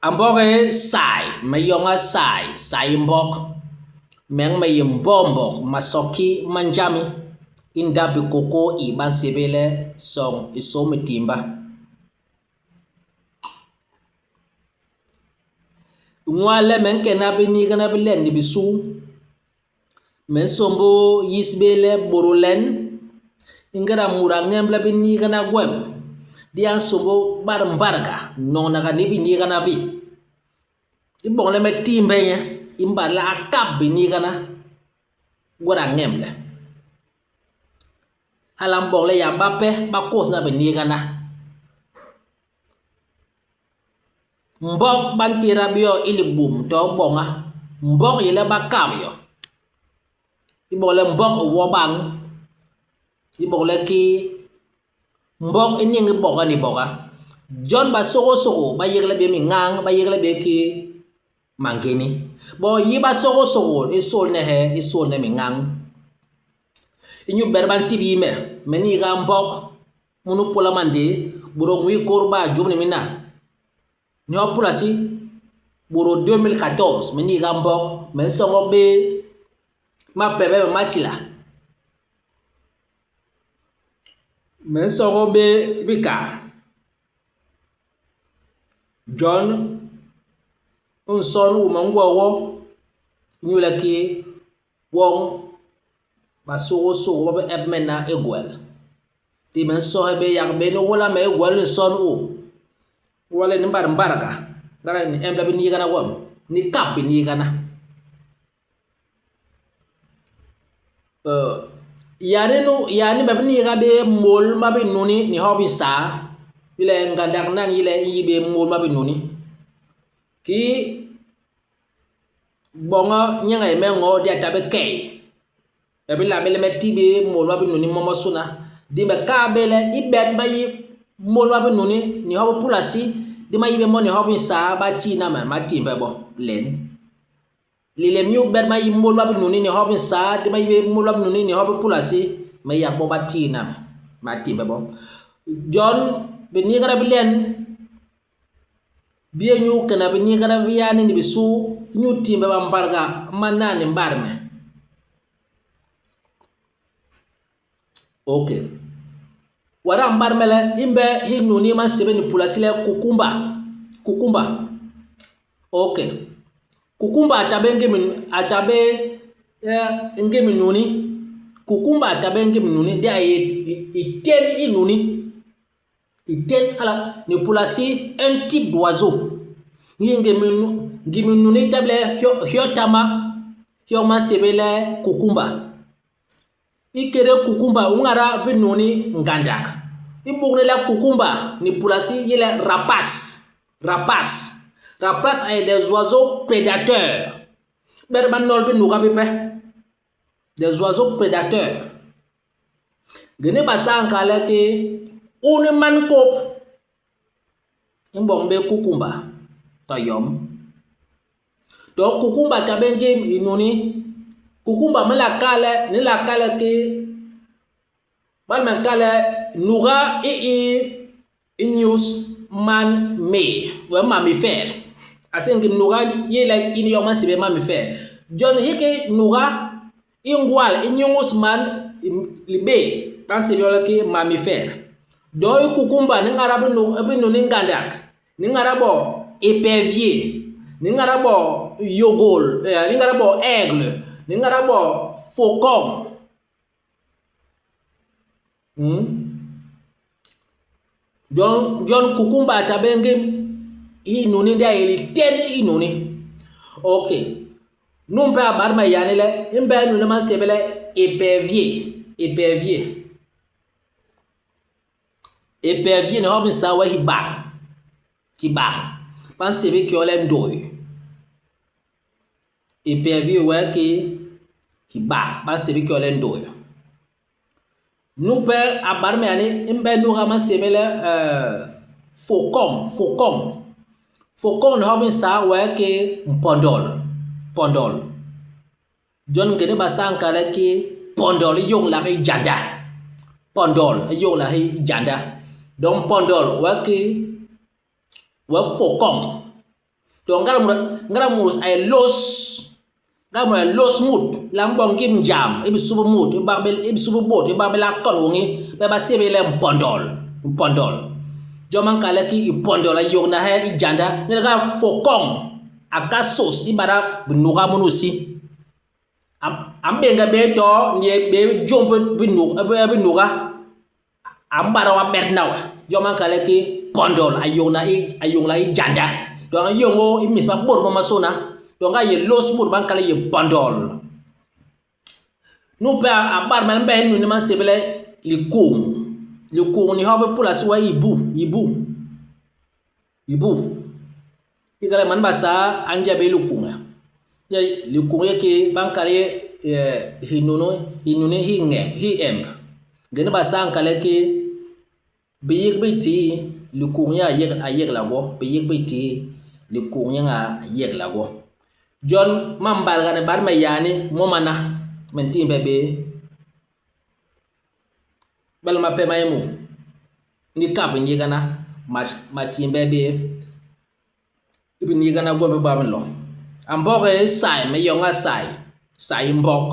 A mbok e sai, me yoña sai, sai i mbok. Meñ me yé mbombok masoki ma njami i ndap bikôkôô i ba nsébél le soñ i sôô-mitimba. Nwaa le me nkena biniigana bi len ni bisu, Me nsômbôl yis bé le bôdôl len, i ngéda mut a ñemble biniigana gwem, di a nsômbôl bat mbadga noñnaga ni biniigana bi. I boñ le me timbhe nye i mbat le a kap biniigana gwét a ñemble. Hala a mboñ le yak bape ba kôsna biniigana. Mbok ba ntééda bé yo i libum to i boña. Mbok i yé le ba kap yo. I boñ le mbok i wo bañ, i boñ le ki mbok i niñ i boga ni boga. Jon basôgôsôgô ba yégle bé miñañ, ba yégle bé ki mangéni. Bo yi basôgôsôgô i sôlne hee? I sôlne miñañ. Inyu bet ba ntip yi me, me niiga mbok Munu pôla mandé, bôdô nwii kôr ba jôm ni mina, ni hop Pulasi, bôdô 2014, me niiga mbok, me nsongok bé mapep me ma tila. Me nsongok bé bikaat. Jon nson u me ngwo wo inyule ki Woñ basôgôsôgô ba bi ep me na i gwel. Ndi me nsoohe bé yak bé ni hôla me i gwel nson u. Ibale ni mbat mbadga, ngéda ni emble biniigana gwem, ni kap biniigana. Yani nu, yani me bi niiga bé môl ma binuni ni hop nsaa, i le ngandak nan i le i nyi bé môl ma binuni. Kii Boña nyañga i me ño di a ta bé kei. Me bi la bé le me ti bé môl ma binuni momasôna. Ndi me kal bé le i bet ba yi môl ma binuni ni hop Pulasi, di ma yi bé mo ni hop Nsaa, ba tiina me, m'a timbhe bo len. Nlélém inyu bet ba yi môl ma binuni ni hop Nsaa, di ma yi bé môl ma binuni ni hop Pulasi, me yak bo ba tiina me, m'a timbhe bo. Jon biniigana bi len Bi yé inyu kena biniigana bi yani ni bisu inyu timbhe mambadga ma nan ni mbat me. Ok. Wada a mbat me le, imbe hinuni ma nsébél ni pulasi le kukumba? Kukumba. Ok. Kukumba a ta bé ngim a ta bé eh, ngim nuni. Kukumba a ta bé ngim nuni, ndi a yé i tén i nuni. I tén hala ni pulasi un type d'oiseau. Ngi ngim nunu i ta bé le hyotama hyon ba nsébél le kukumba. Ikédé kukumba u ñada binuni ngandak. I buk ni le kukumba ni pulasi i yé le rapace, rapace. Rapace a yé des oiseaux prédateurs. Bet ba nol binuga bipe. Des oiseaux prédateurs. Ngéda Basaa a nkal le ki unu man kôp i mboñ bé kukumba to yom. To kukumba ta bé ngim hinuni. Kukumba me nla kal le ni nla kal le ki bal me nkal le nuga i i nyus man mee wee mammifère. A se ngim nuga i yé le ini yon ba nsébél mammifère. Jon hiki nuga I ngwal, i nyuñus man libee, ba nsébél le ki mammifère. Doo i kukumba ni ñada binuni ngandak, ni ñada bo épervier, ni ñada bo yôgôl, ni ñada bo aigle, ni ñada bo faucon. Hmm? Jon, jon kukumba a ta bé ngim hinuni ndi a yé litén hinuni. Ok. Numpe a bat me yani le, imbe nuni ba nsébél le épervier, épervier. Épervier ni hop nsaa wee hibañ, hibañ. Ba nsébél ki yo le ndôy. Épervier wee ki hibañ, ba nsébél ki yo le ndôy. Numpe a bat me yani imbe nuga ba nsébél le faucon, faucon. Faucon ni hop nsaa wee ki mpôndôl, pôndôl. Jon ngéda Basaa a nkal le ki pôndôl i yôñlak i janda, pôndôl i yôñlak i janda. Donc pôndôl wee ki wee faucon. To ngada mut ngada mut a yé lôs ngada mut a yé lôs mut le a mboñ ngim jam i bisu bi mut i bak bé i bisu bi bôt i bak bé le a kon woñi be ba sébél le mpôndôl mpôndôl. Jon ba nkal le ki i pôndôl a yôgna he i janda ni le ka faucon a ka sôs i bada binuga munu isi. A mbéñge bé to ni bé jomb binuga a mbada wa betna wa. Jon ba nkal le ki pôndôl a yôgna i a yôgna i janda. Donc a yoñ i mis ma bôt momasôna. Donc a yé lôs mut ba nkal le yé pôndôl. Numpe a bat me le mbe inyu ni ma nsébél le likuñ. Likuñ ni hop pulasi wee hibou hibou hibou. Ikale man Basaa a nje bé likuñ. Likuñ yé ki ba nkal ye hinunu hinuni hi nge hi emb. Ngéda Basaa a nkal le ki biyik bi ti likuñ nye a yégla gwo, biyik bi ti likuñ nye a yégla gwo. Jon mambadga ni bat me yaani mo mana me ntimbhe bé. Bale mape ma yé mu, ndi kap i niigana ma timbhe bé i biniigana gwom bi ba bi nlo. A mbok i sai, me yoñ a sai, sai i mbok.